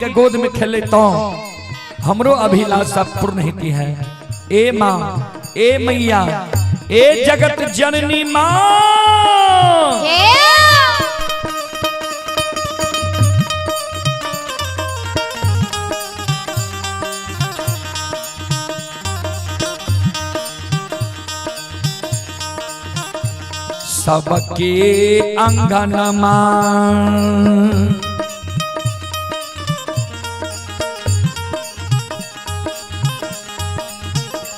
के गोद में खेले तो हमरो अभिलाषा पूर्ण होती है। ए माँ, ए मैया, ए जगत जननी माँ। सबके अंगन माँ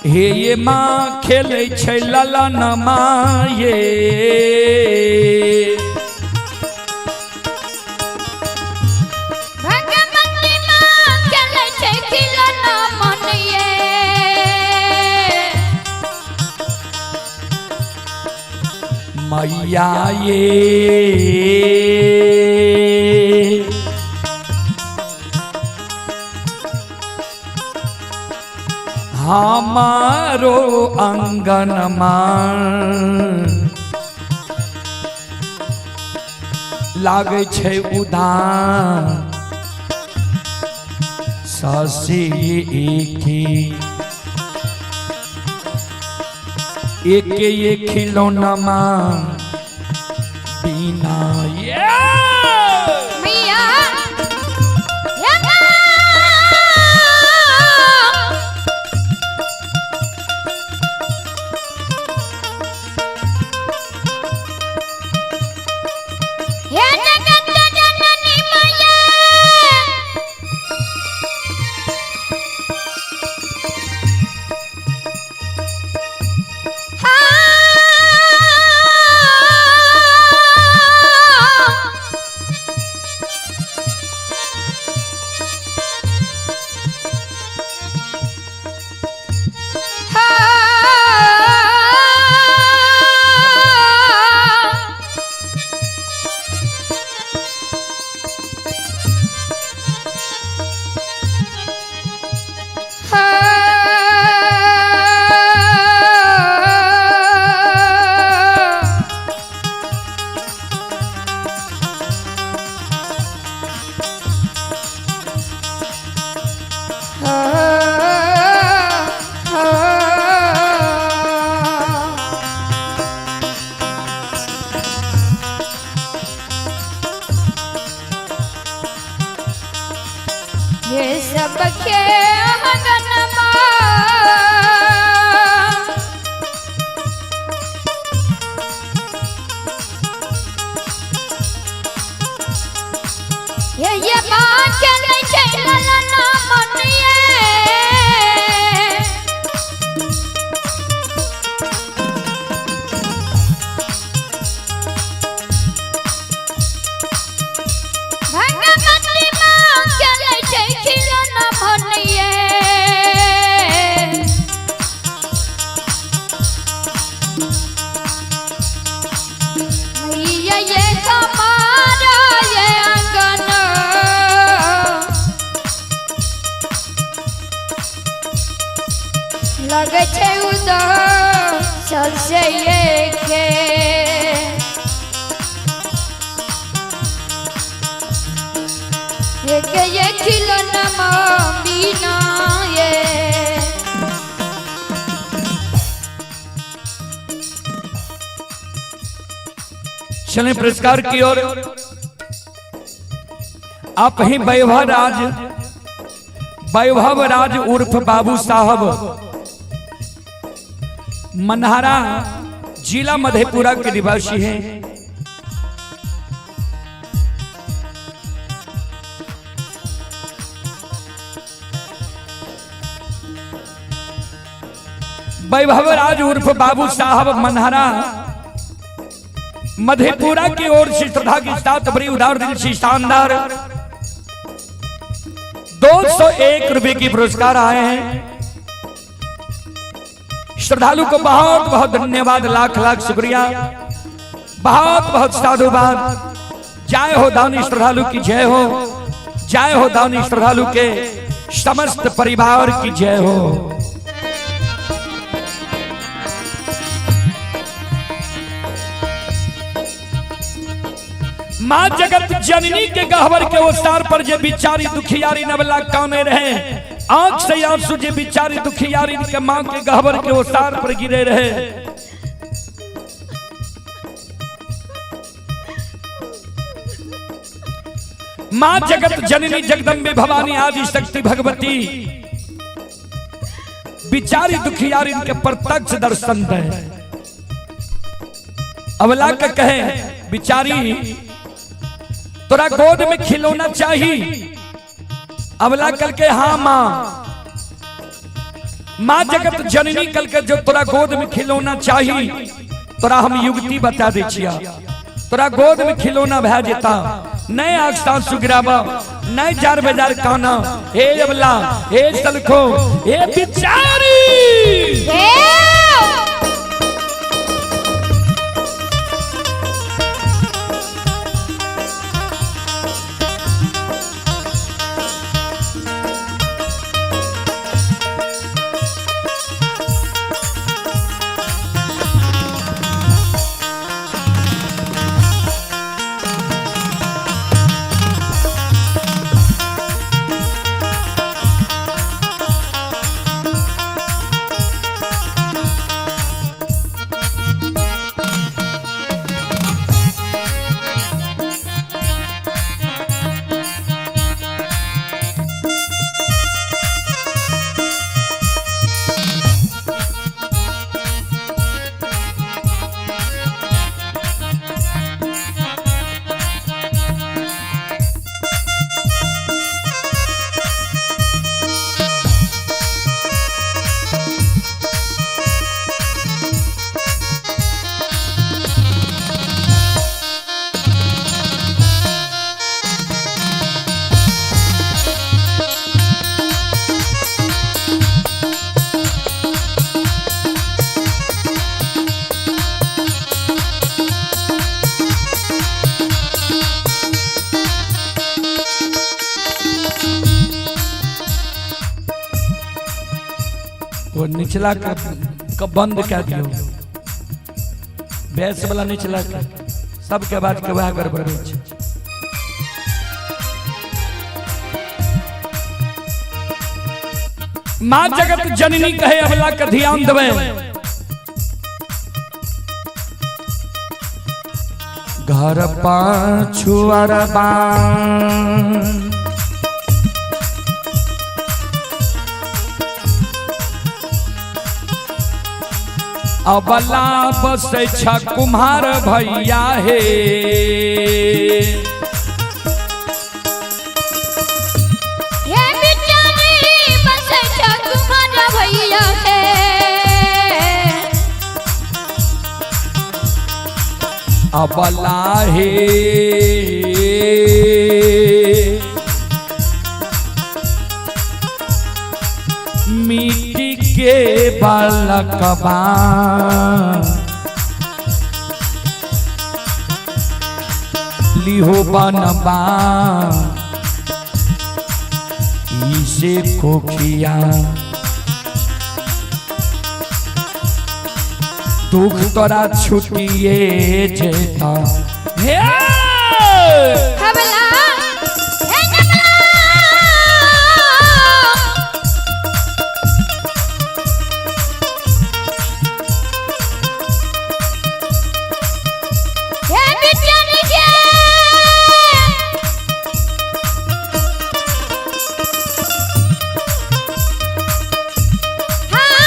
हे ये माँ खेले छै ललन माँ ये। भगवती माँ खेलै छै खिलौना मन ये। मैया ये हमारो अंगन माँ लागै छै उदान शशि एके एके ये खिलौना माँ बिना ये। मैया हे माँ। हे जगत जननी मैया। हाँ। हाँ। हाँ। ये सबके अंगनमा ये ये माँ खेलै छै ललना मन ये। भगवती माँ खेलै छै खिलौना मन ये। मैया ये हमारा ये आंगन लगै छै उदास सबसे एके। एक ये खिलौना माँ बिना ये। चलें पुरस्कार की ओर। आप ही वैभव राज, वैभव राज उर्फ बाबू साहब मनहारा जिला मधेपुरा के निवासी हैं। वैभव राज उर्फ बाबू साहब मनहारा मधेपुरा की ओर से श्रद्धा के साथ बड़ी उदार दिल से शानदार 201 रुपए की पुरस्कार आए हैं। श्रद्धालु को बहुत बहुत धन्यवाद, लाख लाख शुक्रिया, बहुत बहुत साधुवाद। जय हो दानी श्रद्धालु की जय हो, जय हो दानी श्रद्धालु के समस्त परिवार की जय हो। माँ जगत जननी के गहवर के ओसार पर जे बिचारी दुखियारी नवला काने रहे, आंख से आंसू जे बिचारी दुखियारी के माँ के गहवर के ओसार पर गिरे रहे। माँ जगत जननी जगदम्बे भवानी आदि शक्ति भगवती बिचारी दुखियारी के प्रत्यक्ष दर्शन दे। अवला के कहे बिचारी तोरा गोद में खिलौना चाहिए। अवला कल के हाँ माँ। माँ जगत जननी कल के जो तोरा गोद में खिलौना चाहिए तोरा हम युक्ति बता दे छिया, तोरा गोद में खिलौना भै जेता, नहीं आग सासु गिराबा, नहीं जार बाजार काना। हे अवला, हे सलखो, हे बिचारी। वो निचला का बंद कर दियो, भैंस वाला निचला का सबके बाद के वह गड़बड़ छै। माँ जगत जननी कहे अबला के ध्यान देवे। घर पाछू अरबान अबला बस छ कुम्हार भैया हे। हे बिचारी बस छ कुम्हार भैया हे। अबला हे मिट्टी के बालकबा लिहो बनबा इसे कोखिया दुख तोरा छुटिए जेता। हे अबला हे नबला हे बिचारी के हाँ।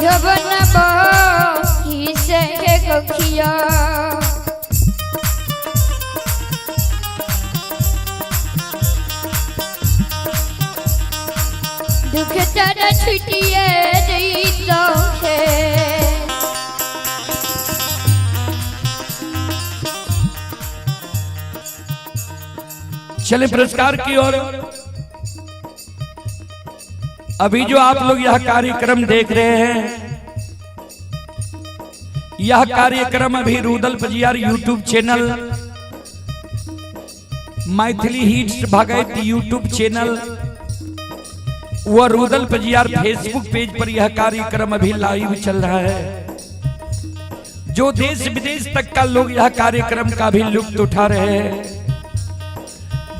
बुझब न बही से कोखिया। दुख तर छुटिए जइतो हे। चले पुरस्कार की ओर। अभी जो आप लोग यह कार्यक्रम देख रहे हैं, यह कार्यक्रम अभी Rudal Pajiyar YouTube channel, Maithili hits Bhagat YouTube channel व रूदल पजियार फेसबुक पेज पर यह कार्यक्रम अभी लाइव चल रहा है। जो देश विदेश तक का लोग यह कार्यक्रम का भी लुत्फ उठा रहे हैं,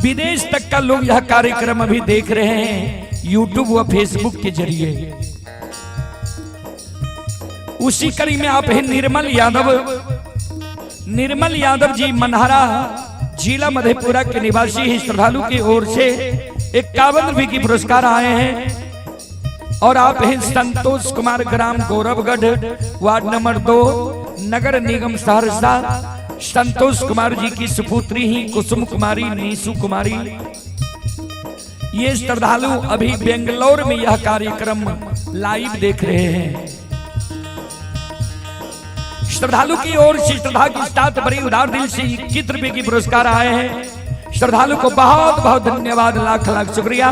विदेश तक का लोग यह कार्यक्रम अभी देख रहे हैं यूट्यूब व फेसबुक के जरिए। उसी कड़ी में आप हैं निर्मल यादव। निर्मल यादव जी मनहरा जिला मधेपुरा के निवासी हैं। श्रद्धालु की ओर से 51 रुपए की पुरस्कार आए हैं। और आप हैं संतोष कुमार, ग्राम गौरवगढ़, वार्ड नंबर 2, नगर निगम सहरसा। संतोष कुमार जी की सुपुत्री ही कुसुम कुमारी, नीसू कुमारी। ये श्रद्धालु अभी बेंगलोर में यह कार्यक्रम लाइव देख रहे हैं। श्रद्धालु की ओर से श्रद्धा के साथ बड़ी उदार दिल से 21 रुपए की पुरस्कार आए हैं। श्रद्धालु को बहुत बहुत धन्यवाद, लाख लाख शुक्रिया,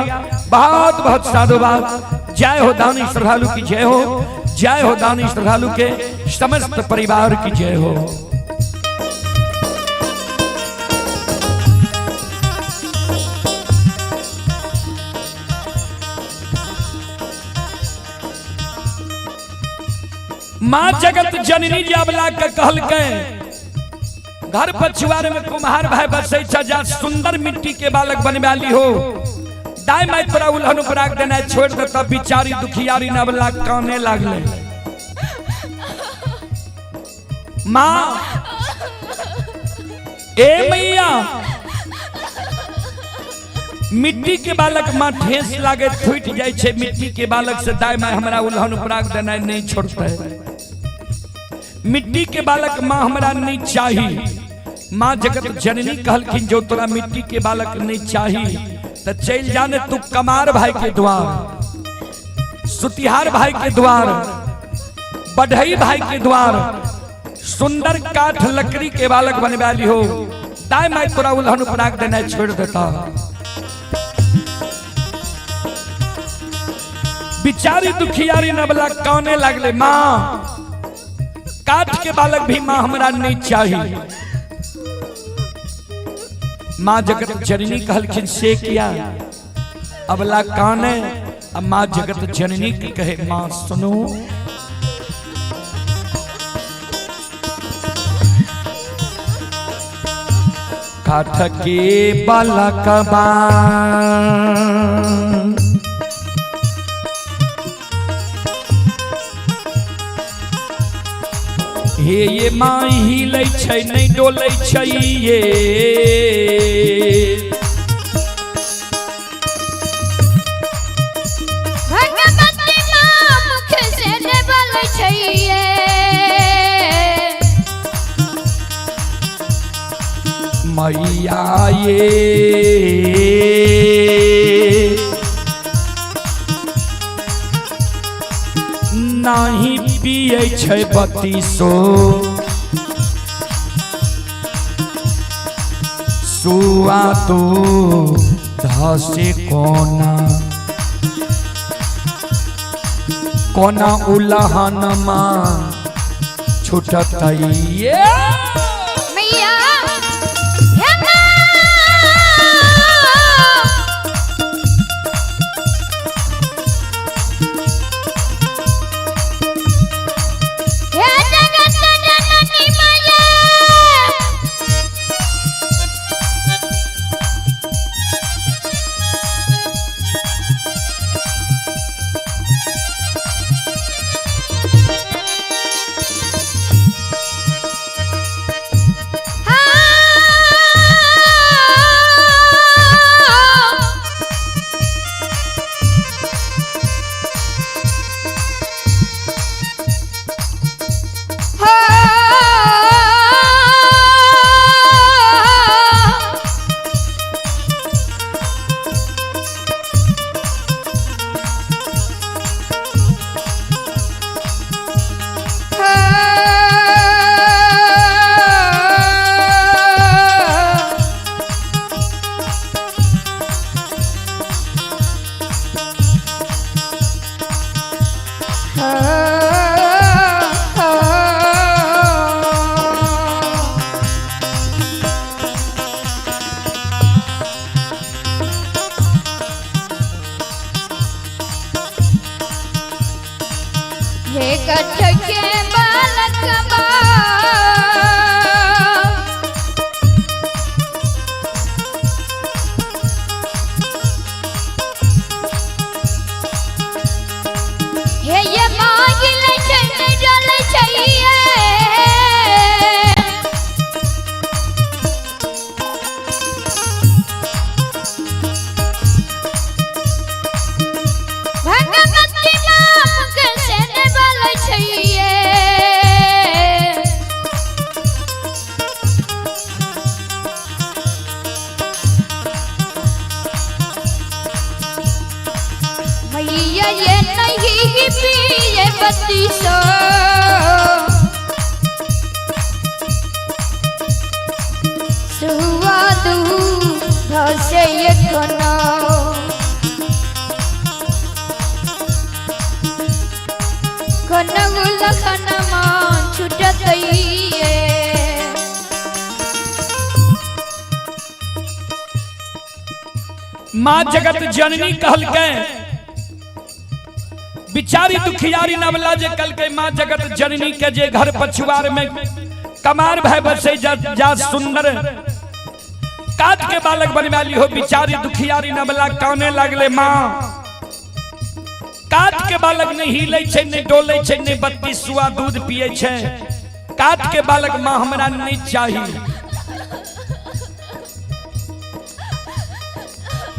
बहुत बहुत साधुवाद। जय हो दानी श्रद्धालु की जय हो, जय हो दानी श्रद्धालु के समस्त परिवार की जय हो। माँ जगत जननी जावला के कहलकै, घर पछुआर में कुम्हार भाई बसै छ, जा सुंदर मिट्टी के बालक बनवा ली हो। दाई माई तोरा उल्हन उपराग देना छोड़ दे। तब बिचारी दुखियारी नवला काने लागले। माँ, ए मैया, मिट्टी के बालक माँ ठेस लागे फूट जाय छै। मिट्टी के बालक से दाई माई हमरा उल्हन उपराग देना नहीं छोड़ते। मिट्टी के बालक माँ हमरा नहीं चाही। माँ जगत जननी कहलखिन, जो तोरा मिट्टी के बालक नहीं चाही तो चल जाने तू कमार भाई के द्वार, सुतिहार भाई के द्वार, बढ़ई भाई के द्वार, सुंदर काठ लकड़ी के बालक बनवा ली हो। दाई माई तोरा उल्हन उपराग देना छोड़ देता। बिचारी दुखियारी नबला काने लागले। माँ, काठ के बालक भी माँ हमरा नहीं चाहिए। माँ जगत जननी कहलखिन, से किया? अबला काने। अब माँ जगत जननी के कहे, माँ सुनो, काठ के बालकबा हे ये माँ हिलै छै नहि डोलै छै ये। भगवती माँ मुख से ने बोलै छै ये। मैया ये नाही पियै छै बत्तीसो सुआ तो धसे कोना कोना उलहन माँ छुटतै ये। मैया, हे माँ, हे जगत जननी मैया, हे कठ के बालकबा। हे ये मांगिल छै नहि डोलै छै ये। भगवती माँ से ने बोलै छै ये। मैया ये नहीं पिए बत्ती सो। सुआ दूध से ये कोनो कोनो लखन मान छुटत ये। माँ जगत जननी कहलकै, बिचारी दुखियारी नवला जे कहलकै माँ जगत जननी के जे घर पछुआर में कमार भय बसे जा, जा सुंदर काट के बालक बनवाली हो। बिचारी दुखियारी नवला काने लागले, माँ काट के बालक नहीं हिले छै, नहीं डोले छै, नहीं बत्ती सुआ दूध पिए छै। काट के बालक माँ हमरा नहीं चाहिए।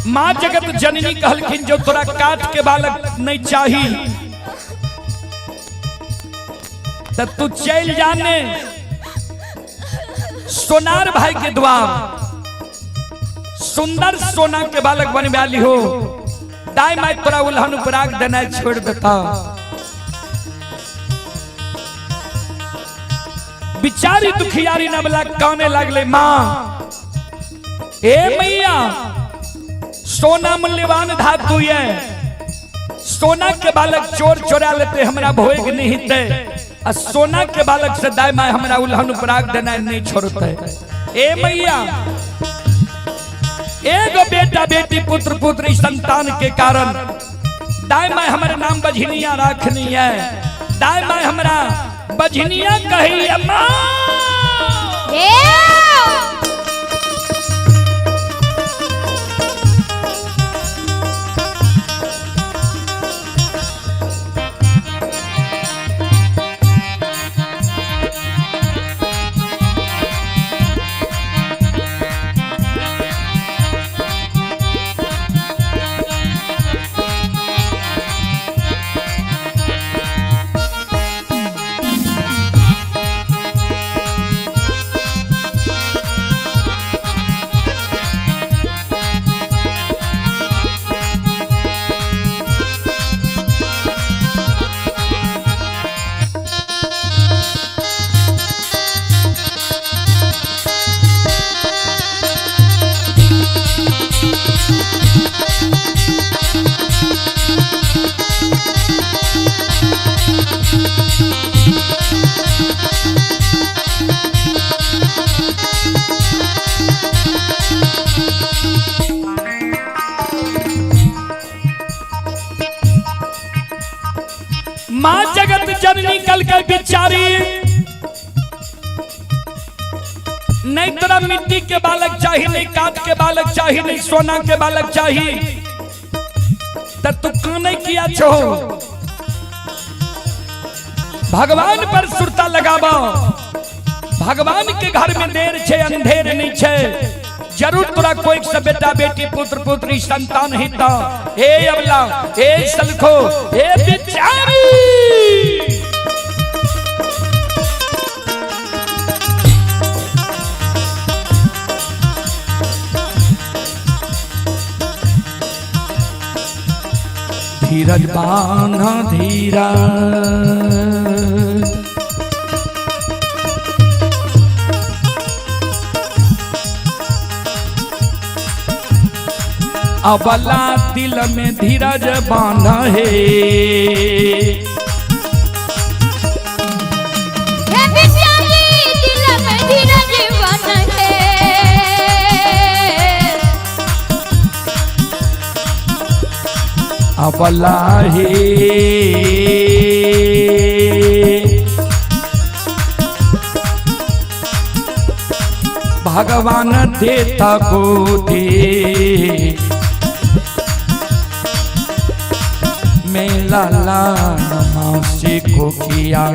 माँ जगत जननी कहलखिन जो तोरा काट के बालक नहीं चाही त तू चल जाने सोनार भाई के द्वार, सुंदर सोना के बालक बनवाली हो। दाई माई तोरा उल्हन उपराग देना छोड़ देता। बिचारी दुखियारी नवला काने लागले, माँ ए मैया सोना मूल्यवान धातु ये, सोना के बालक चोर चोरा लेते हमरा भोग नहीं ते, आ सोना के बालक से दाई माई हमरा उल्हन उपराग देना नहीं छोड़ते। ए मैया एगो बेटा बेटी पुत्र पुत्री संतान के कारण दाई माई हमारे नाम बझनिया रखनी है। दाई माई हमरा बझनिया कही अम्मा। हे माँ जगत जननी कल के बिचारी नहीं तोरा मिट्टी के बालक चाहिए, नहीं काट के बालक चाहिए, नहीं सोना के बालक चाहिए, त तू काने किया छो? भगवान पर सुरता लगाबो। भगवान के घर में देर छे अंधेर नहीं छे। जरूर तोरा कोई से बेटा बेटी पुत्र पुत्री संतान हिता। हे अबला, हे सलखो, हे बिचारी, धीरज बांधा धीरा, अबला दिल में धीरज बांधा है। हे बिचारी दिल में धीरज बांधा है। अबला हे भगवान देता गोदी मेला लान मौसी को किया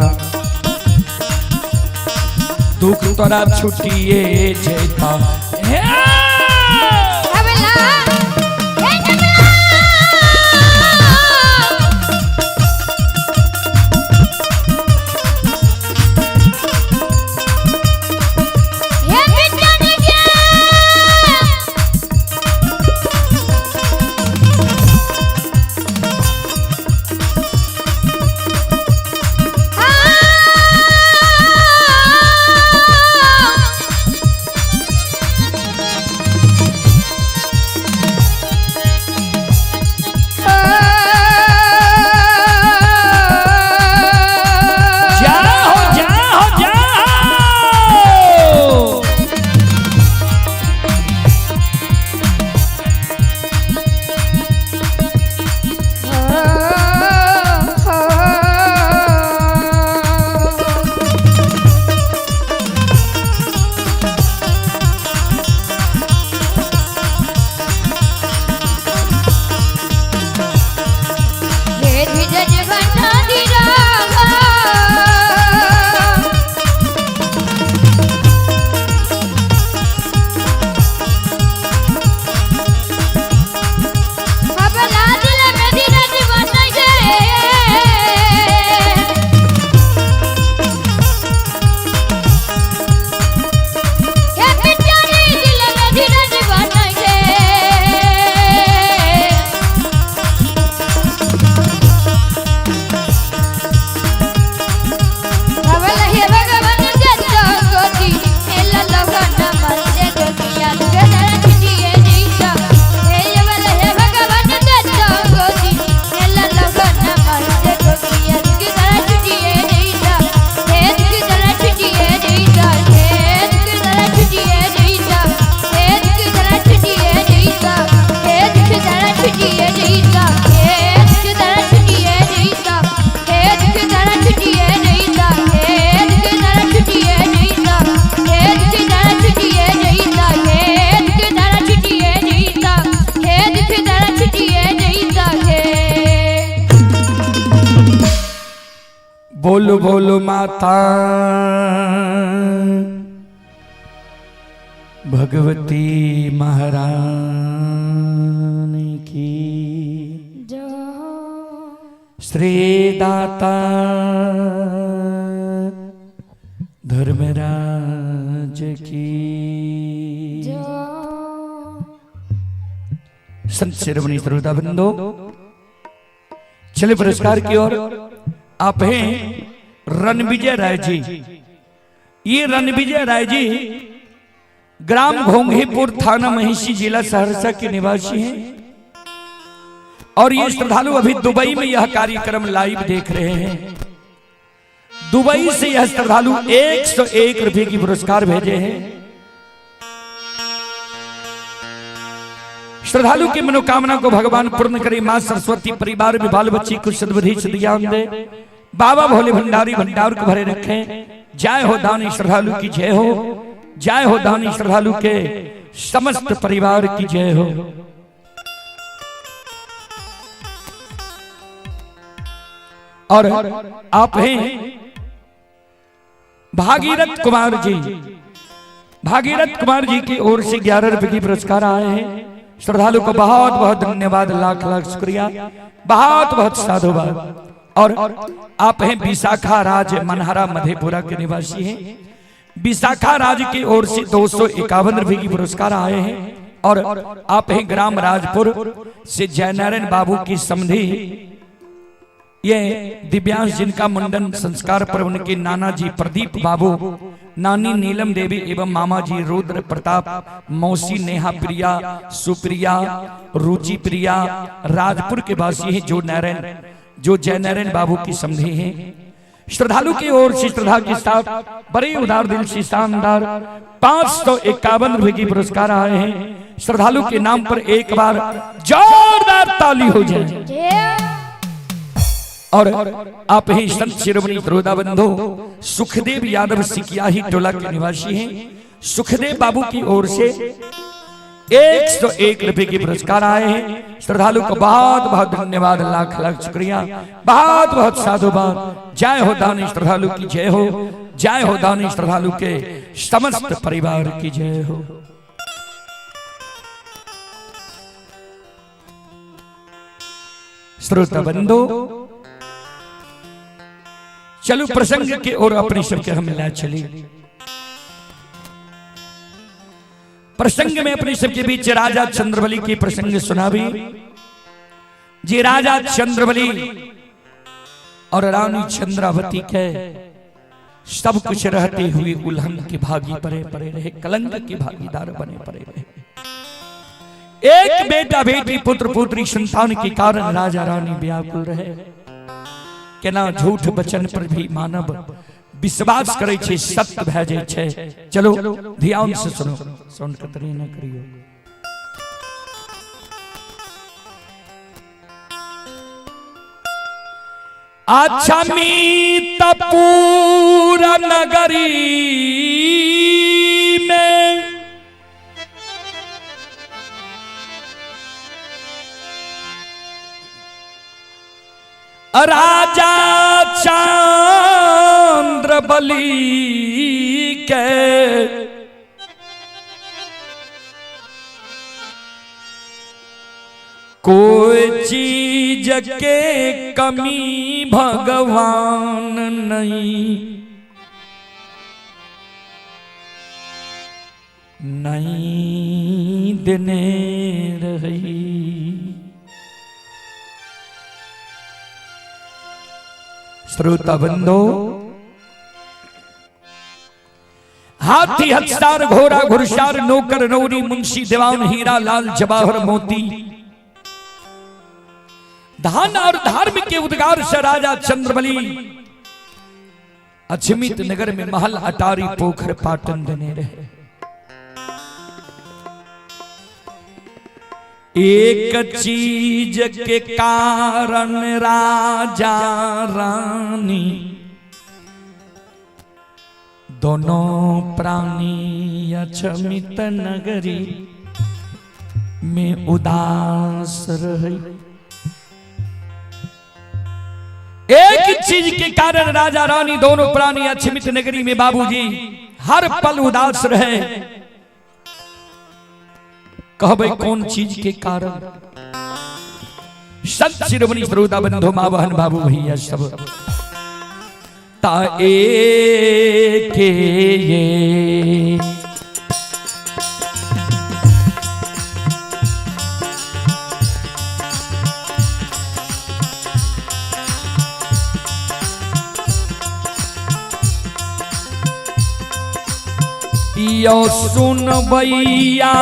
दुख तोरा छुटिए जेता। हे! हवला हे नबला। हे बिटन गया। जाओ जाओ जाओ। हे धीरज बना धीरावा। हबला दिल में धीरज बन गए। हे बिचारी दिल में धीरज बन गए। हवल हे भगवान दत्त गोदी एला लगन मसे दुनिया गदर छुटिए जैता। हे हवल हे भगवान दत्त गोदी एला लगन मसे दुनिया गदर छुटिए जैता। हे गदर छुटिए जैता। हे गदर छुटिए जैता। हे गदर छुटिए जैता। हे गदर छुटिए जैता। हे गदर छुटिए जैता। हे गदर छुटिए जैता। हे गदर छुटिए जैता। हे गदर छुटिए जैता। हे गदर छुटिए जैता। हे गदर छुटिए जैता। हे बोलो बोलो माता भगवती महारानी की श्री दाता धर्मराज की। संत शिरोमणि श्रोता बंधो, चले पुरस्कार की ओर। आप हैं रणविजय राय जी। ये रणविजय राय जी ग्राम घोंघीपुर, थाना महिषी, जिला सहरसा के निवासी हैं और ये श्रद्धालु अभी दुबई में यह कार्यक्रम लाइव देख रहे हैं। दुबई से यह श्रद्धालु 101 रुपए की पुरस्कार भेजे हैं। श्रद्धालु की मनोकामना को भगवान पूर्ण करे। मां सरस्वती परिवार में बाल बच्ची को सद्बुद्धि सद्ज्ञान दे। बाबा भोले भंडारी भंडार को भरे रखें। जय हो दानी श्रद्धालु की जय हो। जय हो दानी श्रद्धालु के समस्त परिवार की जय हो। और आप हैं भागीरथ कुमार जी। भागीरथ कुमार जी की ओर से 11 रुपए की पुरस्कार आए हैं। श्रद्धालु को बहुत बहुत धन्यवाद, लाख लाख शुक्रिया, बहुत बहुत साधुवाद। और आप हैं विशाखा राज मनहरा मधेपुरा के निवासी हैं। विशाखा राज की ओर से 251 रुपए की पुरस्कार आए हैं। और आप हैं ग्राम राजपुर से जयनारायण बाबू की समधी, ये दिव्यांश जिनका मुंडन संस्कार पर उनके नाना जी प्रदीप बाबू, नानी नीलम देवी एवं मामा जी रुद्र प्रताप, मौसी नेहा प्रिया, सुप्रिया, रुचि प्रिया, राजपुर के वासी हैं जो जयनारायण बाबू की समधी हैं। श्रद्धालु की ओर से श्रद्धा के साथ बड़े उदार दिल से शानदार 551 रुपए की पुरस्कार आए हैं। श्रद्धालु के नाम पर एक बार जोरदार ताली हो जाए। और आप ही संत शिरोमणि द्रोदा बंधु सुखदेव यादव सिकियाही टोला के निवासी हैं। सुखदेव बाबू की ओर से 101 रुपए के पुरस्कार आए हैं। श्रद्धालु को बहुत बहुत धन्यवाद, लाख लाख शुक्रिया, बहुत बहुत साधुवाद। जय हो दानी श्रद्धालु की जय हो, जय हो दानी श्रद्धालु के समस्त परिवार की जय हो। श्रोता बंधु, चलो प्रसंग के ओर अपने सबके हम ला चली। प्रसंग में अपने सबके बीच राजा चंद्रबली के प्रसंग सुनावी। जी राजा चंद्रबली और रानी चंद्रावती के सब कुछ रहते हुए उल्हन के भागी परे परे रहे, कलंक के भागीदार बने परे रहे। एक बेटा बेटी पुत्र पुत्री संतान के कारण राजा रानी व्याकुल रहे। केना झूठ वचन पर भी मानव विश्वास करे छे, सत्य भए जाय छे। चलो ध्यान से सुनो, सुन कतरी न करियो। अच्छा मीत पूरा नगरी में राजा चंद्र बलि के कोई चीज के कमी भगवान नहीं नहीं देने रही। श्रोता बंधो, हाथी हथसार घोड़ा घुड़सार नौकर नौरी मुंशी दीवान हीरा लाल जवाहर मोती धान और धर्म के उद्गार से राजा चंद्रबली अजमित नगर में महल अटारी पोखर पाटन देने रहे। एक चीज के कारण राजा रानी दोनों प्राणी अचमित नगरी में उदास रहे। एक चीज के कारण राजा रानी दोनों प्राणी अचमित नगरी में बाबूजी हर पल उदास रहे। कहबे कौन चीज के कारण? संत शिरोमणि श्रोता बंधु माँ बहन बाबू भैया सब ता के ये यो सुन भैया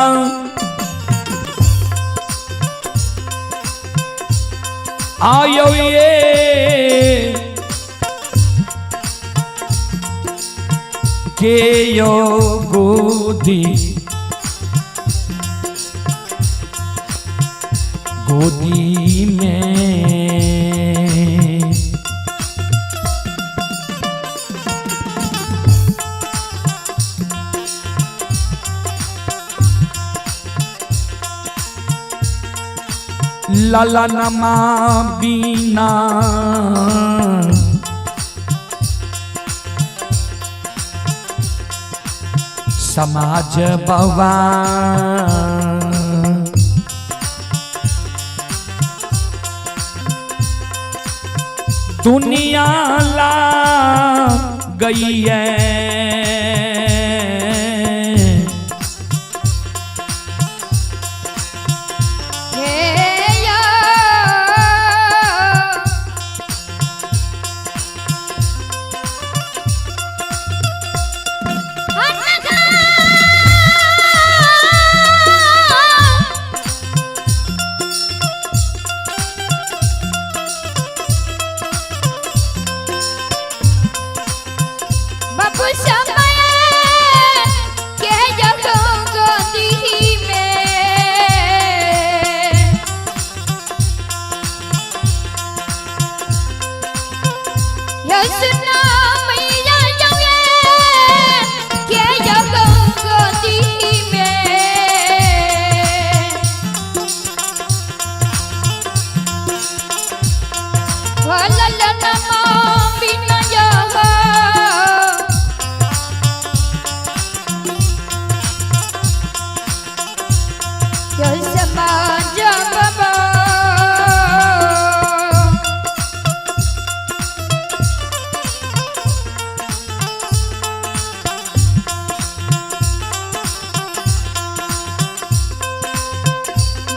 आयो ये के यो गोदी गोदी में लाला नमा बीना समाज बवा दुनिया ला गई है। सुना मैया के जगो। हो ललनमा विनय हो। समाज बाबा।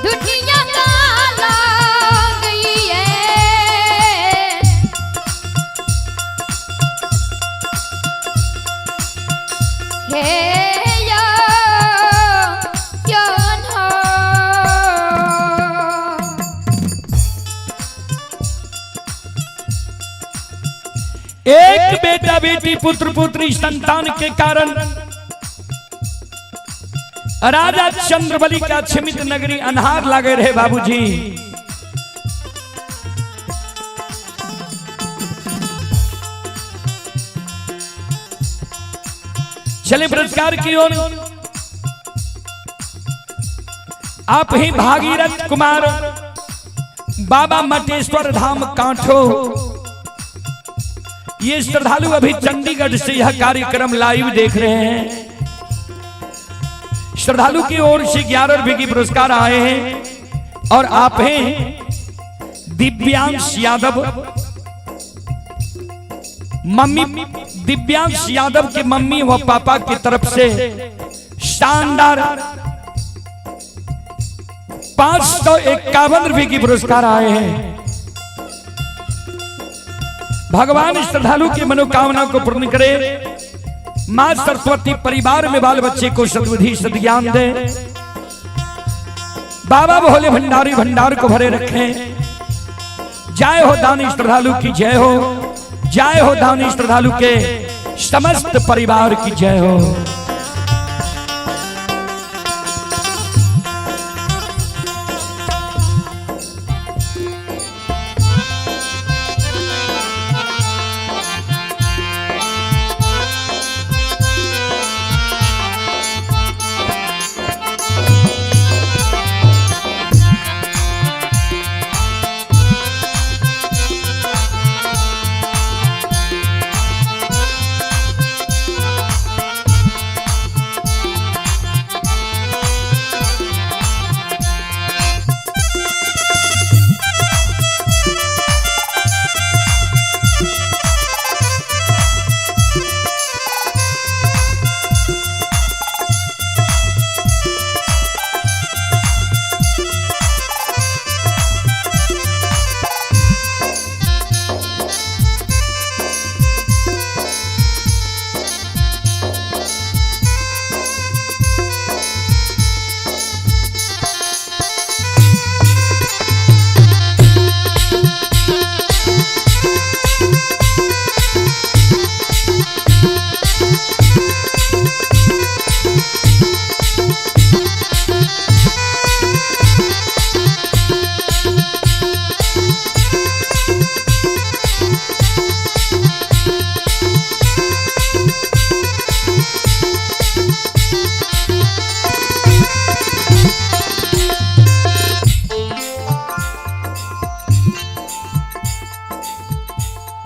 दुनिया काला गई है। हे या क्यों एक बेटा बेटी पुत्र पुत्री संतान के कारण राजा चंद्रबली का छिमित नगरी अनहार लागे रहे बाबूजी। चले पुरस्कार की ओर। आप ही भागीरथ कुमार बाबा मटेश्वर धाम कांठो, ये श्रद्धालु अभी चंडीगढ़ से यह कार्यक्रम लाइव देख रहे हैं। श्रद्धालु की ओर से 11 रुपए की पुरस्कार आए हैं और आप हैं दिव्यांश यादव, मम्मी दिव्यांश यादव के मम्मी व पापा की तरफ से शानदार 551 रुपए की पुरस्कार आए हैं। भगवान श्रद्धालु की मनोकामना को पूर्ण करे। मां सरस्वती परिवार में बाल बच्चे को सद्बुद्धि सद्ज्ञान दे। बाबा भोले भंडारी भंडार को भरे रखें। जय हो दानी श्रद्धालु की जय हो। जय हो दानी श्रद्धालु के समस्त परिवार की जय हो।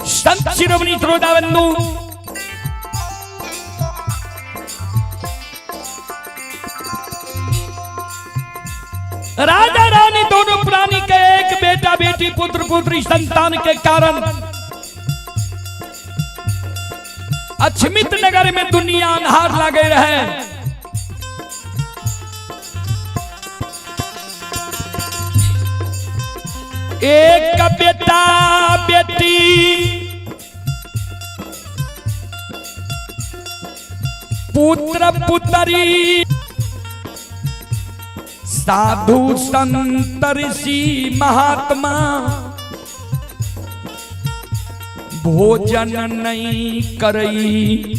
संत शिरोमणि श्रोता बंधु, राजा रानी दोनों प्राणी के एक बेटा बेटी पुत्र पुत्री संतान के कारण अछमित नगर में दुनिया अन्हार लगे रहे। एक बेटा बेटी पुत्र पुत्री साधु संत ऋषि महात्मा भोजन नहीं करई।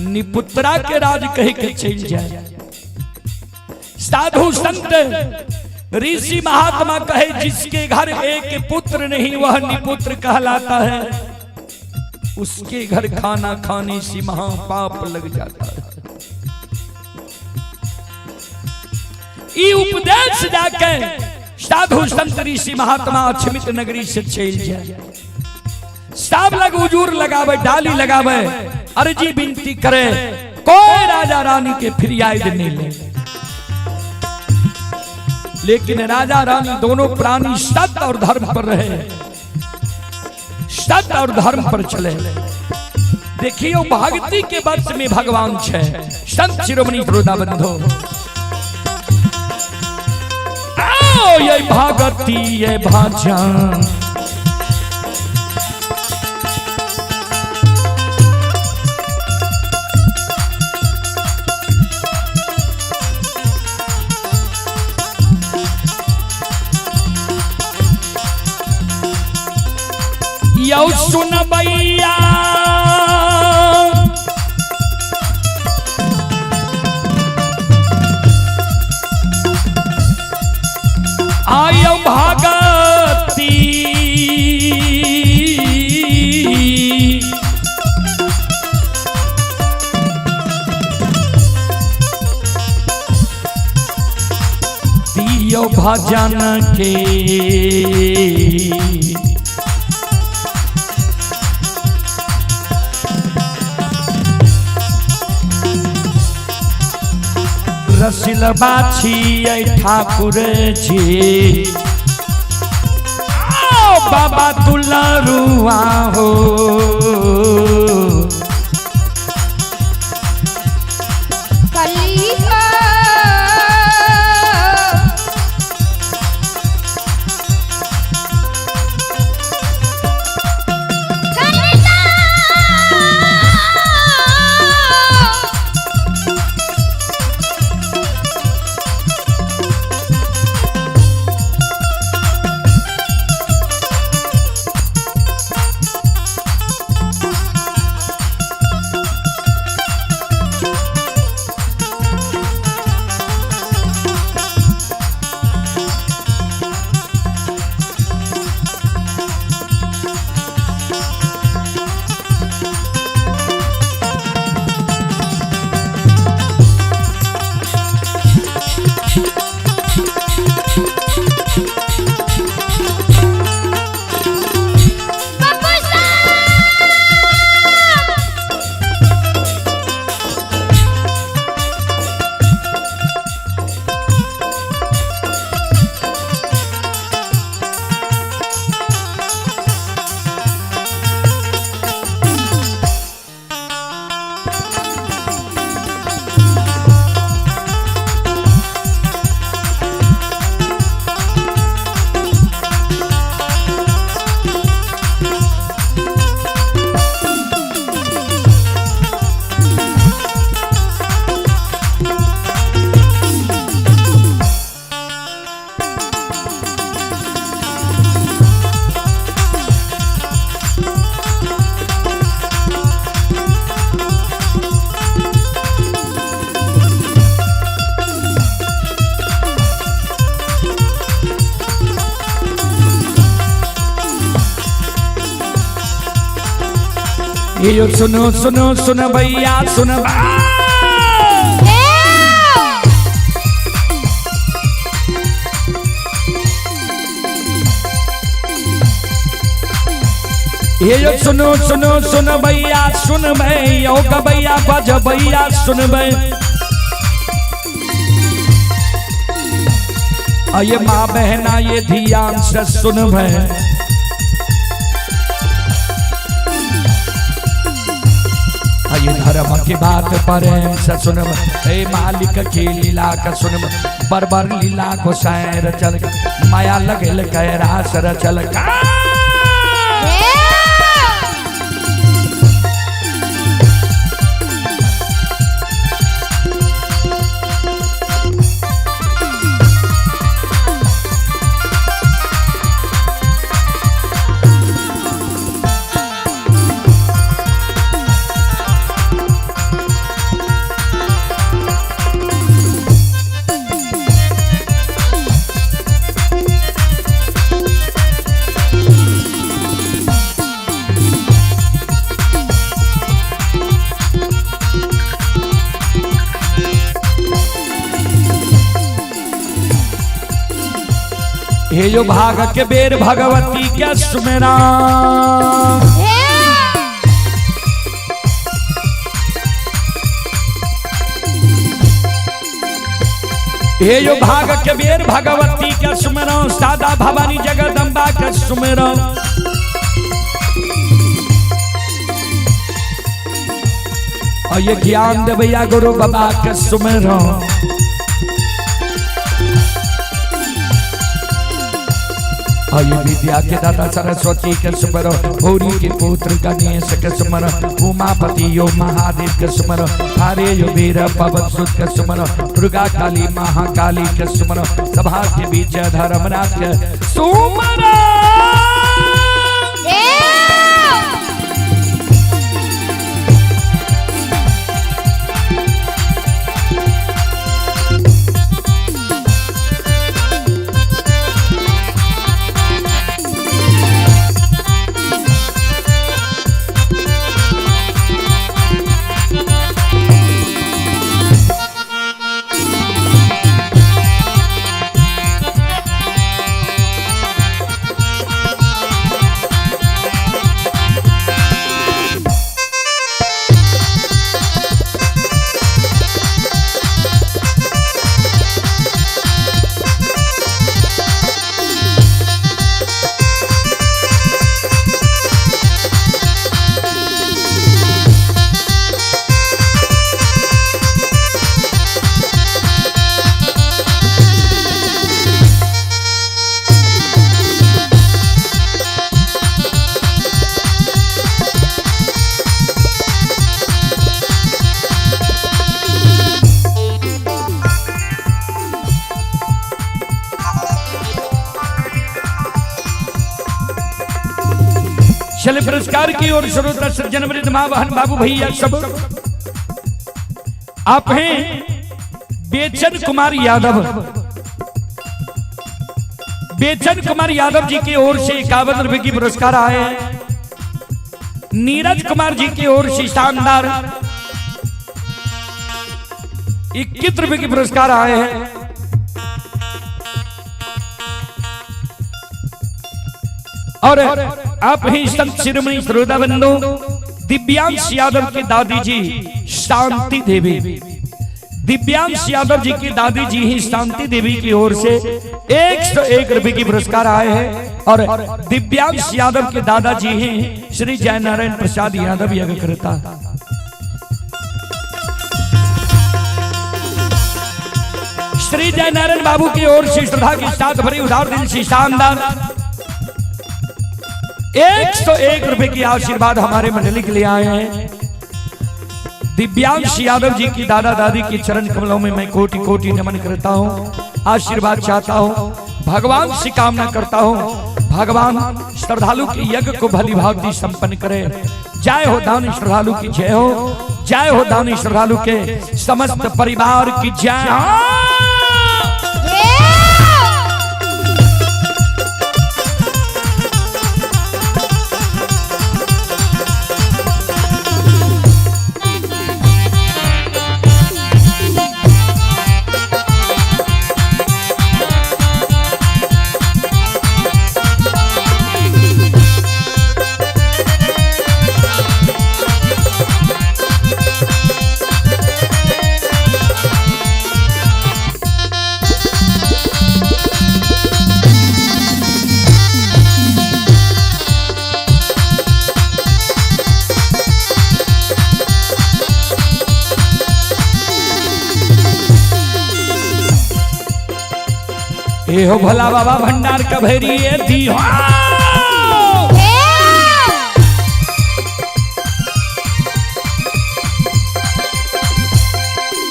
निपुत्रा के राज कह के चल जाए। साधु संत ऋषि महात्मा कहे जिसके घर एक पुत्र नहीं वह निपुत्र कहलाता है। उसके घर खाना खाने से महापाप लग जाता है। ई उपदेश जाके साधु संत ऋषि महात्मा अक्षमित नगरी से चल जाए, सब लग उजूर लगावे, डाली लगावे, अर्जी विनती करे, कोई राजा रानी के फिरियाद नहीं ले। लेकिन राजा रानी दोनों प्राणी सत्य और धर्म पर रहे, सत्य और धर्म पर चले। देखियो भक्ति के वश में भगवान छे। संत शिरोमणि श्रोता बंधो, आओ ये भगती ये भजन, यौ सुन भैया, आयो भगती दियो भजन के, रसिल बाछी ठाकुर जी, आओ बाबा दुलारुआ हो। ये जो सुनो सुनो सुन भैया सुन, ये जो सुनो सुनो सुन भैया सुन भैया भैया बज भैया सुन भै, ये माँ बहना ये ध्यान से सुन भै, ये धर्म की बात पर सुन, हे मालिक की लीला का सुन, बरबर लीला को सैर चल, माया लगल कैरास रचल का। यो भाग के बेर भगवती के सुमेरा। हे यो भाग के बेर भगवती के सुमेरा, सादा भवानी जगदम्बा के सुमेरा। और ये ज्ञान देवैया गुरु बाबा के सुमेरा। और ये विद्या के दाता सरस्वती के सुमरो, भूरी के पुत्र गणेश के सुमरो, उमापति यो महादेव के सुमरो, हरे यो वीर पवन सुत के सुमरो, दुर्गा काली महाकाली के सुमरो, सभा के बीच धर्मराज के सुमरो। चले पुरस्कार की ओर श्रोता सज्जन वृद्ध माँ बहन बाबू भैया सब आप हैं बेचन कुमार यादव। बेचन कुमार यादव जी की ओर से 51 रुपए की पुरस्कार आए हैं। नीरज कुमार जी की ओर से शानदार 21 रुपए की पुरस्कार आए हैं। और आप ही संत शिरोमणि श्रोता बंधु दिव्यांश यादव के दादी जी शांति देवी, दिव्यांश यादव जी की दादी जी ही शांति देवी की ओर से 101 रुपए की पुरस्कार आए हैं। और दिव्यांश यादव के दादाजी ही श्री जयनारायण प्रसाद यादव यज्ञकर्ता। श्री जयनारायण बाबू की ओर से श्रद्धा के साथ भरी उदार दिल से शानदार 101 रुपए की आशीर्वाद हमारे मंडली के लिए आए हैं। दिव्यांश यादव जी की दादा दादी के चरण कमलों में मैं कोटि कोटि नमन करता हूँ, आशीर्वाद चाहता हूँ, भगवान से कामना करता हूँ, भगवान श्रद्धालु के यज्ञ को भली भांति संपन्न करे। जय हो दानी श्रद्धालु की जय हो, जय हो दानी श्रद्धालु के समस्त परिवार की जय हो। ए हो भोला बाबा भंडार कभेरी दी हो।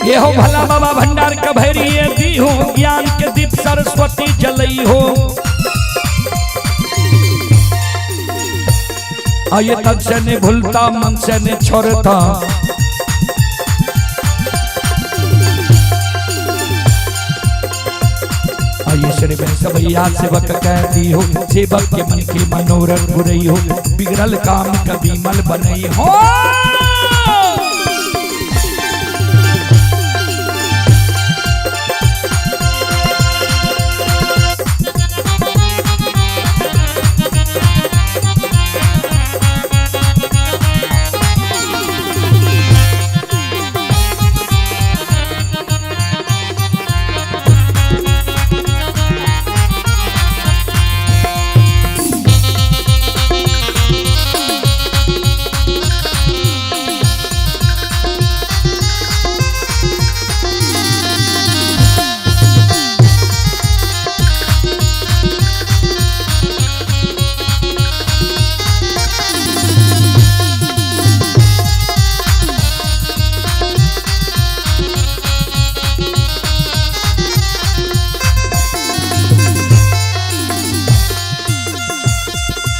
ये हो भोला बाबा भंडार कभेरी दी हो, ज्ञान के दीप सरस्वती जलई हो। ये तन से नहीं भूलता मन से नहीं छोड़ता, भैया सेवक कहती हो, सेवक के मन के मनोरथ बुरई हो, बिगड़ल काम कभी मल बनई हो।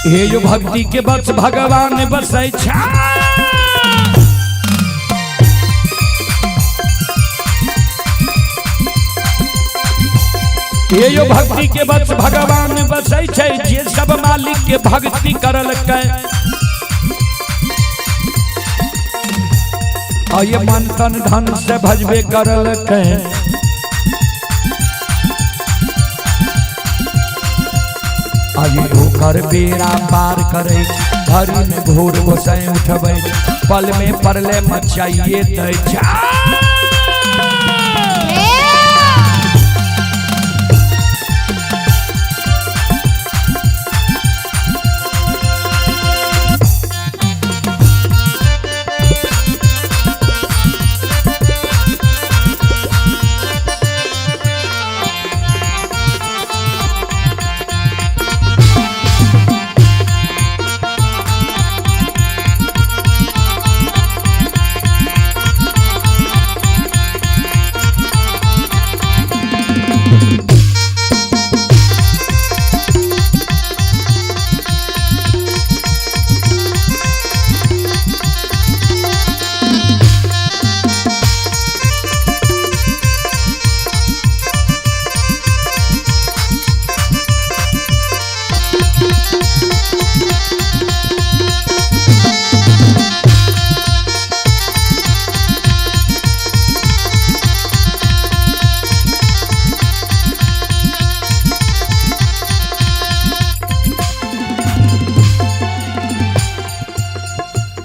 हे यो भक्ति के बस भगवान बसै छा। हे यो भक्ति के बस भगवान बसै छै, जे सब मालिक के भक्ति करलकै। आ ये मन तन धन से भजबे करलकै। आ ये ओकर बेड़ा पार करै, घड़ी में घोर गोसाई उठबै, पल में परले मचाइए दै छै।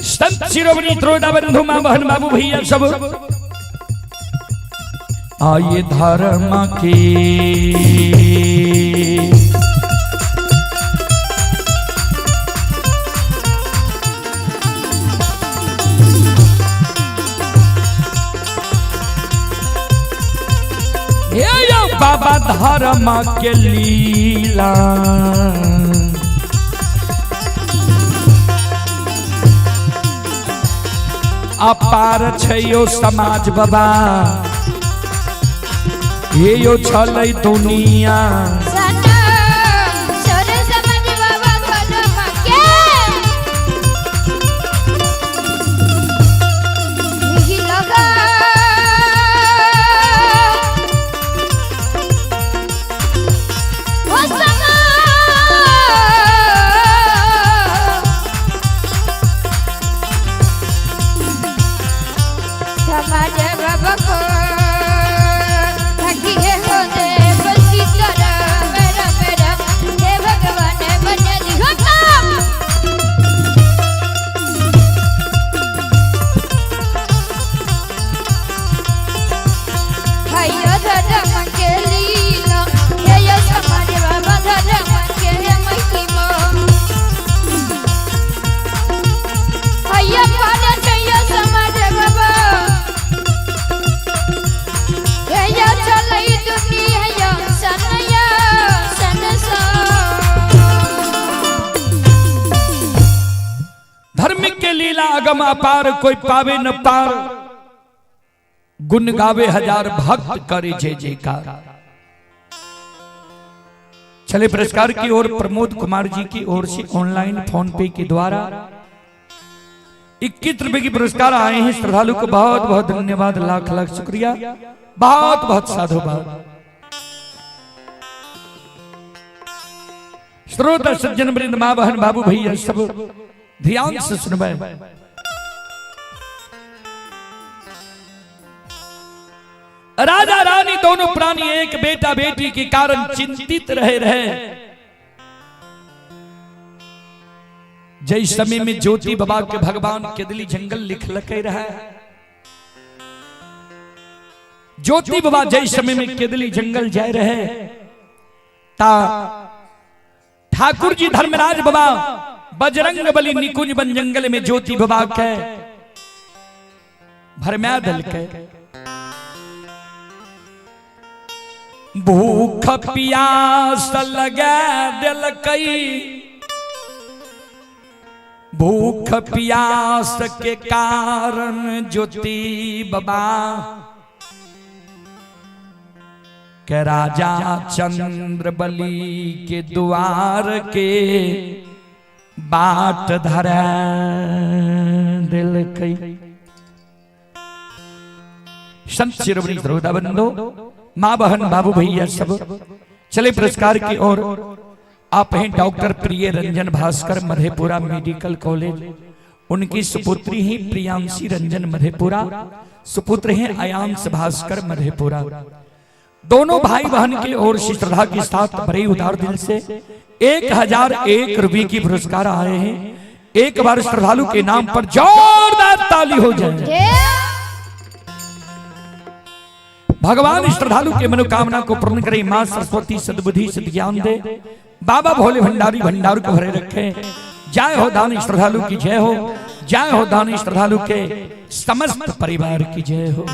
संत शिरोमणि त्रोदा बंधु माँ बहन बाबू भैया सब आइए धर्म के हे यो बाबा धर्म के लीला। अपार छै यो समाज बाबा, हे यो छलै दुनिया। समाज बाबा धर्म के लगा। ओ समाज समाज बाबा को थकी हो देव सीताराम राम राम हे भगवान बन दिहो काम। हाय धर्म के लीला, हे यो समाज बाबा धर्म के महिमा। हाय पार जय समाज बाबा, हे यो चलै दुनिया सनया संसार। धर्म के लीला अगम अपार, कोई पावे न पार। गुण गावे हजार भक्त करे जय जयकार। चले पुरस्कार की ओर प्रमोद कुमार जी की ओर से ऑनलाइन फोन पे के द्वारा 21 रुपए की पुरस्कार आए हैं। श्रद्धालु को बहुत बहुत धन्यवाद, लाख लाख शुक्रिया, बहुत बहुत साधुवाद। श्रोता सज्जन वृंद माँ बहन बाबू भैया सब ध्यान से सुनबे। राजा रानी दोनों प्राणी एक बेटा बेटी के कारण चिंतित रहे रहे। जय समय में ज्योति बाबा के भगवान केदली जंगल लिख लके रहे। ज्योति बाबा जय समय में केदली जंगल जाए रहे ता ठाकुर जी धर्मराज बाबा बजरंग बली निकुंज बन जंगल में ज्योति बाबा के भरम्या दल के। भूख प्यास लगा दिलकई, भूख प्यास के कारण ज्योति बाबा के राजा चंद्र बली के द्वार के बाट धरा देलकै। संत शिरोमणि श्रोता बंधु, माँ बहन बाबू भैया सब चले पुरस्कार की ओर। आप हैं डॉक्टर प्रिय रंजन भास्कर मधेपुरा मेडिकल कॉलेज, उनकी सुपुत्री ही प्रियांशी रंजन मधेपुरा, सुपुत्र हैं अयांश भास्कर मधेपुरा। दोनों भाई बहन की ओर से श्रद्धा के साथ बड़े उदार दिल से 1001 रुपये की पुरस्कार आए हैं। एक बार श्रद्धालु के नाम पर जोरदार ताली हो जाए। भगवान श्रद्धालु के मनोकामना को पूर्ण करे, मां सरस्वती सद्बुद्धि सद्ज्ञान दे, बाबा भोले भंडारी भंडार को भरे रखे। जय हो दानी श्रद्धालु की जय हो, जय हो दानी श्रद्धालु के समस्त परिवार की जय हो।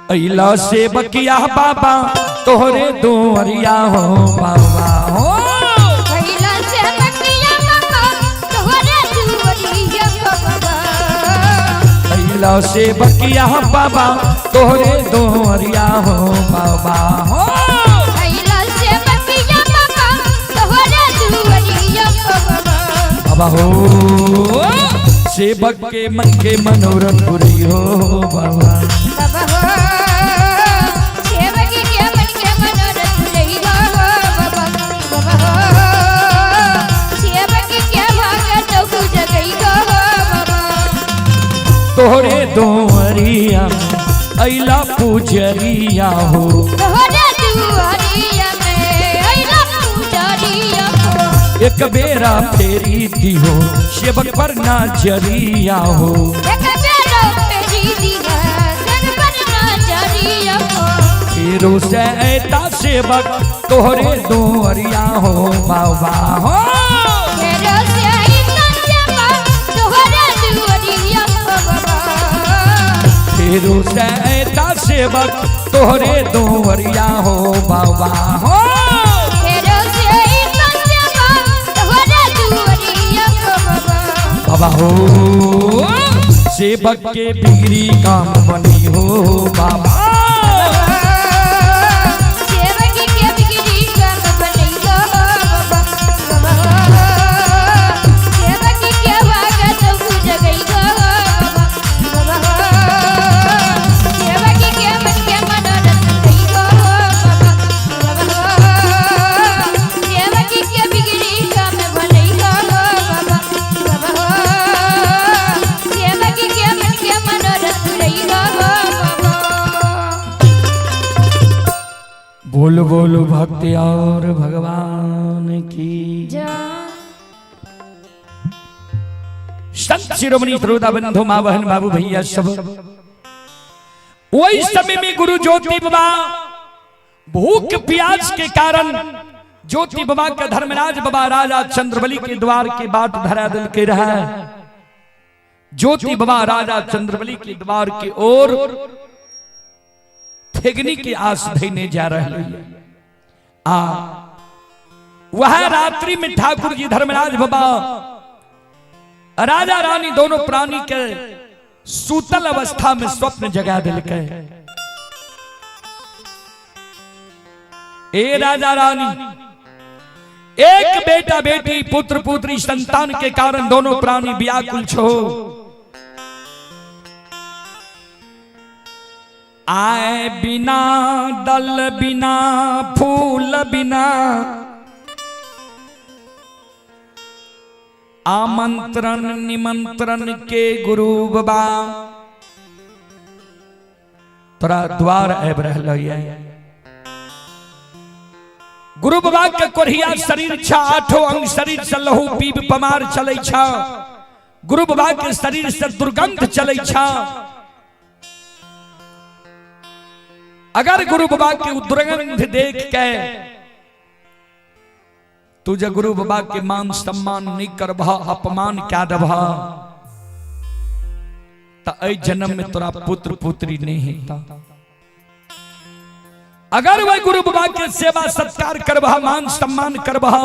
अइला से बकिया बाबा तोहरे दुआरिया हो बाबा हो। अइला से बकिया बाबा तोहरे दुआरिया बाबा। अइला से बकिया बाबा तोहरे दुआरिया हो बाबा हो। अइला से बकिया बाबा तोहरे दुआरिया बाबा। बाबा हो, सेवक के मन के मनोरथ पुरी हो बाबा। बाबा हो, सेवक के मन के मनोरथ पुरी हो बाबा। बाबा हो, सेवक के भाग तो जगई हो बाबा। तोहरे दुआरिया में अइला पुजरिया हो। तोहरे दुआरिया में अइला पुजरिया हो। एक बेरा फेरी दी हो सेवक पर नजरिया हो। एक बेरा फेरी दी हो सेवक पर नजरिया हो। फेरो से ऐता सेवक तोहरे दुआरिया हो बाबा हो। फेरो से ऐता सेवक तोहरे दुआरिया हो बाबा। फेरो से ऐता सेवक तोहरे दुआरिया हो बाबा हो। फेरो से ऐता सेवक तोहरे दुआरिया हो बाबा। बाबा हो, सेवक के बिगड़ी काम बनी हो बाबा। सेवक के बिगड़ी काम बनी हो बाबा। बाबा हो, सेवक के भाग तो जगई हो बाबा। बाबा हो, सेवक के मन के मनोरथ गई हो बाबा। बाबा हो, सेवक के बिगड़ी काम बनी हो बाबा। बाबा हो, सेवक के मन के मनोरथ गई हो बाबा। बोल बोल भक्ति और भगवान की जय। संत शिरोमणि श्रोता बंधु माँ बहन बाबू भैया सब, वही समय में गुरु ज्योति बाबा भूख प्यास के कारण ज्योति बाबा के धर्मराज बाबा राजा चंद्रबली के द्वार के बाट धरा दिल के रहा। ज्योति बाबा राजा चंद्रबली के द्वार की ओर ठेगनी की आस धैने जा रहे है। आ वह रात्रि में ठाकुर जी धर्मराज बाबा राजा रानी दोनों प्राणी के सूतल अवस्था में स्वप्न जगा दिल के, ए राजा रानी, एक बेटा बेटी पुत्र पुत्री संतान के कारण दोनों प्राणी व्याकुल छो। आए बिना दल बिना फूल बिना आमंत्रण निमंत्रण के गुरु बाबा तोरा द्वार आबि रहल ये। गुरु बाबा के कोढ़िया शरीर छा, आठों अंग शरीर से लहू पीब पमार चलै छा। गुरु बाबा के शरीर से दुर्गंध चलै छा। अगर गुरु बाबा के दुर्गंध देख के तू जे गुरु बाबा के मान सम्मान नहीं करबह, अपमान क्या देबह, त एहि जन्म में तोरा पुत्र पुत्री नहीं हेता। अगर वह गुरु बाबा के सेवा सत्कार करबह, मान सम्मान करबह,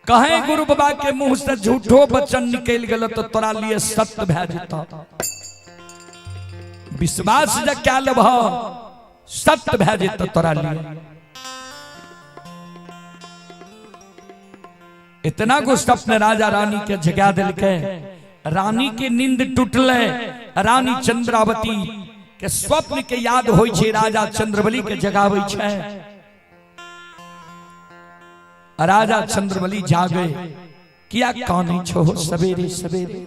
कहे गुरु बाबा के मुंह से झूठो वचन निकल गेल तो तोरा लिए सत्य भए जेता। विश्वास जे क्या लेबह सत्य भए जेता तोरा लिए। इतना गो स्वप्न राजा रानी के जगा दिलकै। रानी के नींद टूटले, रानी चंद्रावती के स्वप्न के याद होइ छै, राजा चंद्रबली के जगाबै छै। राजा चंद्रबली जागे, किया कानै छो सवेरे सवेरे?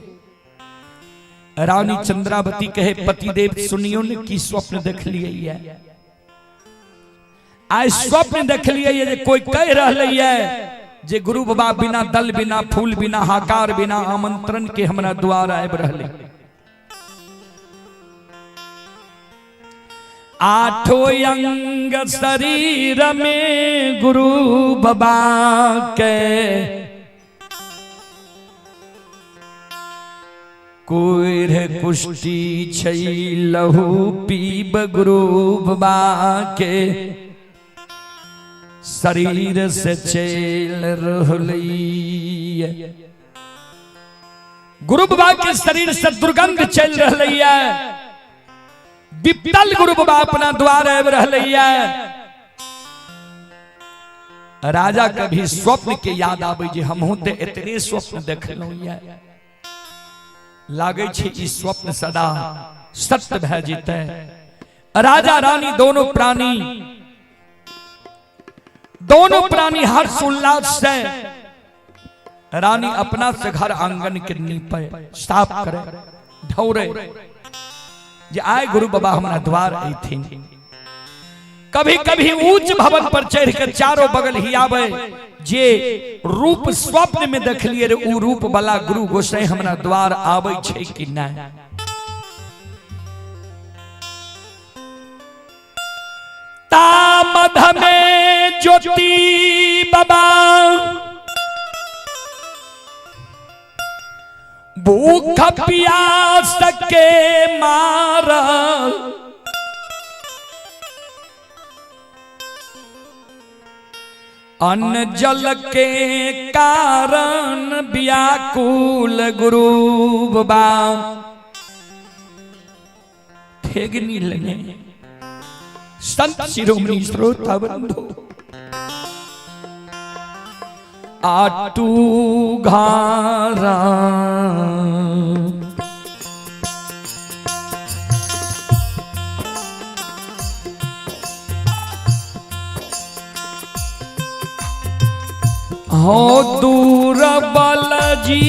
रानी चंद्रावती कहे, पतिदेव सुनियो ने की स्वप्न देखलिए ये। आइ स्वप्न देखलिए ये जे कोई कह रहलै ये जे गुरु बाबा बिना दल बिना फूल बिना हाकार बिना आमंत्रण के हमरा द्वार आबि रहलै। आठो अंग शरीर में गुरु बाबा के कोइर कुश्ती छै लहू पीब गुरु बाबा के शरीर से चल रहलै। गुरु बाबा के शरीर से दुर्गंध चल रहलै है। विपल गुरु बाबा अपना द्वार आबि रहलै है। राजा कभी स्वप्न के याद आबै जे हमहूँ ते एतने स्वप्न देखलहुँ ये, लागै छै ई स्वप्न सदा सत्य भए जेतै। राजा रानी दोनों प्राणी, दोनों प्राणी हर्ष उल्लास से रानी अपना से घर आंगन के नीपे, साफ करे, ढौरे जे आय गुरु बाबा हमरा द्वार अइथिन। कभी कभी ऊंच भवन पर चढ़ के चारों बगल ही आवे, जे रूप स्वप्न में देखलिए रे ऊ रूप वाला गुरु गोसाई हमरा द्वार आवे छै कि नहीं। तामध में ज्योति बाबा भूख प्यास के मारल, अन्न जल के कारण व्याकुल गुरु बाबा ठेगनी लगे। संत शिरोमणि श्रोता बंधु आटू घारा हो दूर बल जी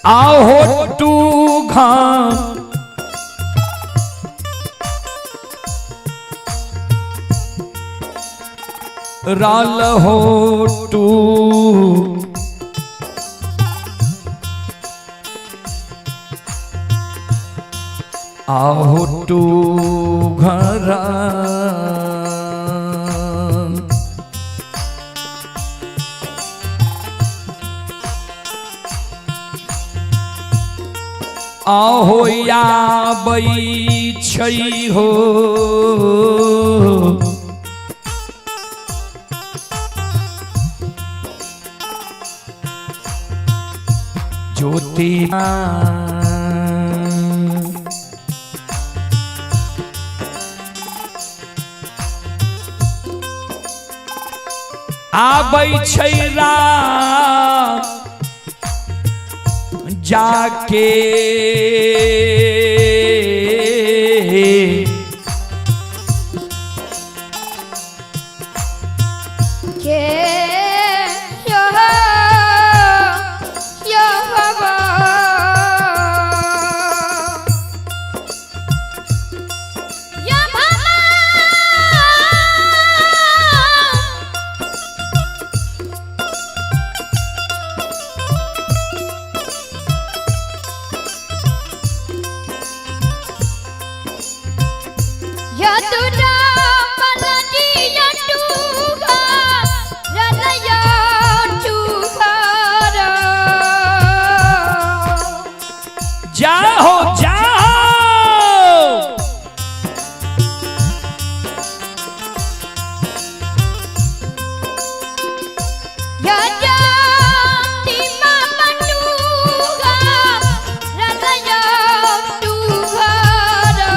आहो टू घा राल हो टू आहो टू घरा। आहो आबै छै हो ज्योति आबै छै राम जाके के यो यो बाबा या बाबा या तुरा पलटी या टूगा रलया टूगारा। जाओ जाओ या जाती मामा टूगा रलया टूगारा।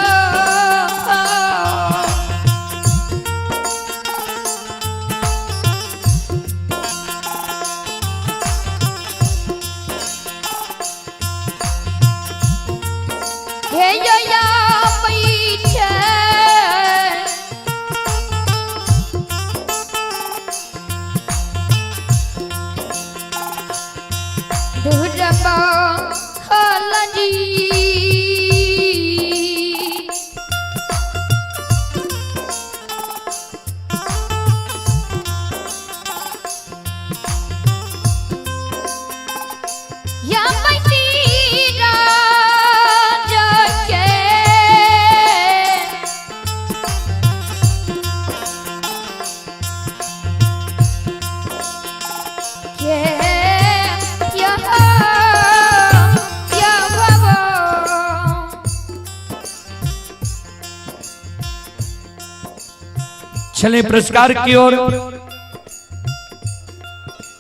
चले पुरस्कार की ओर।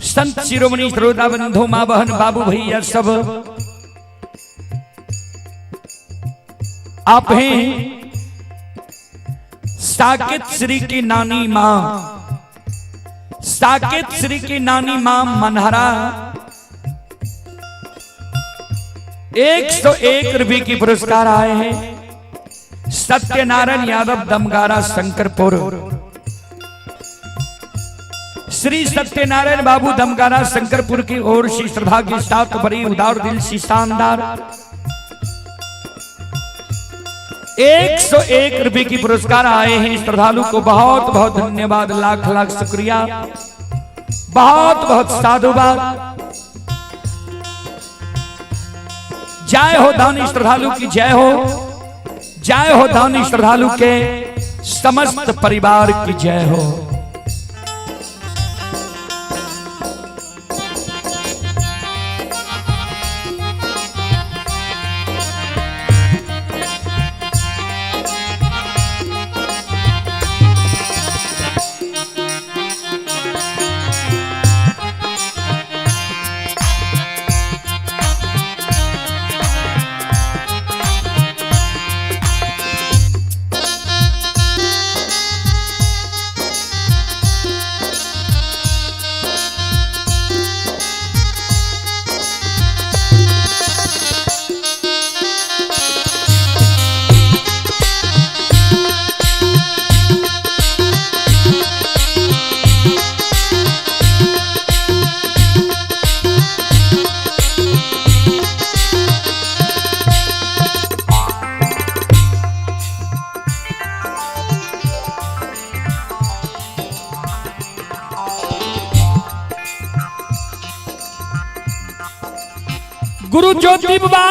संत शिरोमणि श्रोता बंधु, माँ बहन, बाबू भैया सब आप हैं साकेत श्री की नानी माँ, साकेत श्री की नानी माँ मनहरा 101 रुपए की पुरस्कार आए हैं। सत्यनारायण यादव दमगारा शंकरपुर, श्री सत्यनारायण बाबू दमगारा शंकरपुर की ओर से श्रद्धा के साथ बड़ी उदार दिल से शानदार 101 रुपए की पुरस्कार आए हैं। श्रद्धालु को बहुत बहुत धन्यवाद, लाख लाख शुक्रिया, बहुत बहुत साधुवाद। जय हो दानी श्रद्धालु की जय हो, जय हो दानी श्रद्धालु के समस्त परिवार की जय हो। गुरु ज्योति बाबा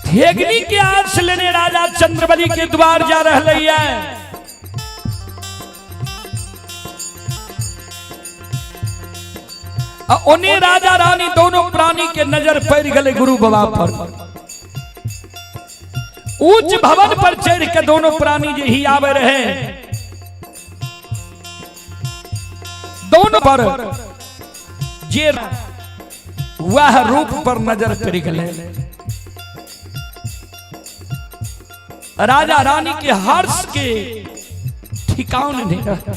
थेगनी के आस लेने राजा चंद्रबली के द्वार जा रहे है। ओने राजा रानी दोनों प्राणी के नजर पड़ गए गुरु बाबा पर। ऊंच भवन पर चढ़ के दोनों प्राणी जे ही आवे रहे, दोनों पर जे वह रूप पर नजर पड़ गए। राजा रानी के हर्ष के ठिकान नहीं रहा।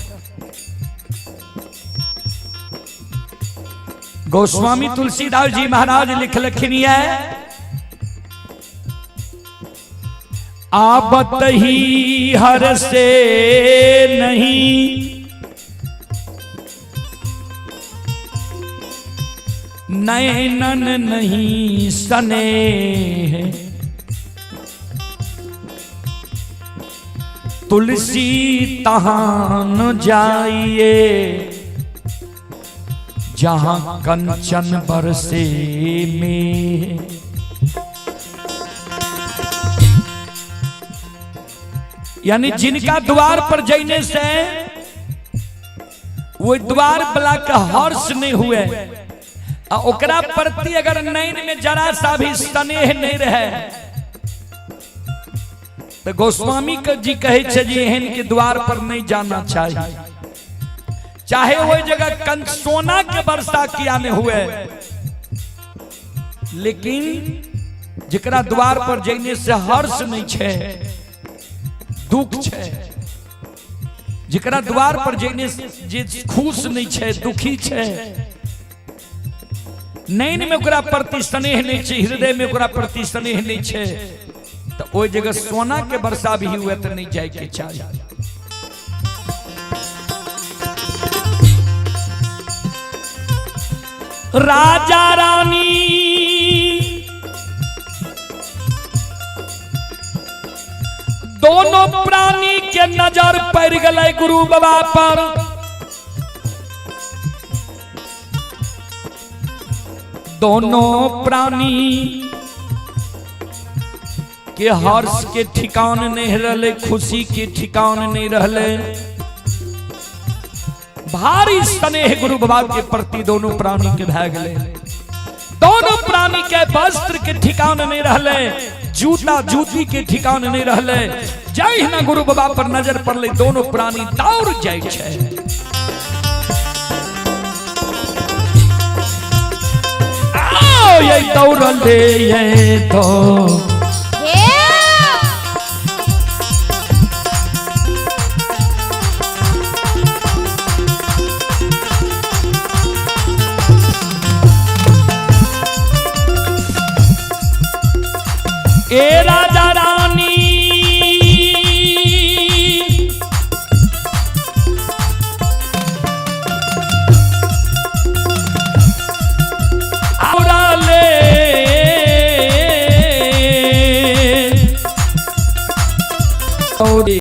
गोस्वामी तुलसीदास जी महाराज लिखलखिन है, आवत ही हर से नहीं, नैनन नहीं सने, तुलसी तहान जाइए, जहां कंचन बरसे में। यानी जिनका द्वार पर जाने से वो द्वार वाला के हर्ष नहीं हुए, आ ओकरा प्रति अगर नैन में जरा सा भी स्नेह नहीं रहे, तो गोस्वामी जी कहे छे जी एहन के द्वार पर नहीं जाना चाहिए। चाहे वो जगह कंच सोना के वर्षा किया नहीं हुए, लेकिन जकरा द्वार पर जाने से हर्ष नहीं छे, दुख छे, जकरा द्वार पर जाने से जे खुश नहीं छे, दुखी छे, नैन में ओकरा प्रति स्नेह नहीं छे, हृदय में ओकरा प्रति स्नेह नहीं छे, तो ओहि जगह सोना के वर्षा भी हुए तो नहीं जाए के चाहिए। राजा रानी दोनों प्राणी के नजर पड़ गए गुरु बाबा पर। दोनों प्राणी के हर्ष के ठिकान नहीं रहले, खुशी के ठिकान नहीं रहले, भारी स्नेह गुरु बाबा के प्रति दोनों प्राणी के भय गए। दोनों प्राणी प्राणी के वस्त्र के ठिकान नहीं रहले, जूता जूती के ठिकान नहीं रहले। जहिना गुरु बाबा पर नजर पड़ले दोनों प्राणी दौड़ जाइ छै। आओ ये दौड़ले ये तो हे ए राजा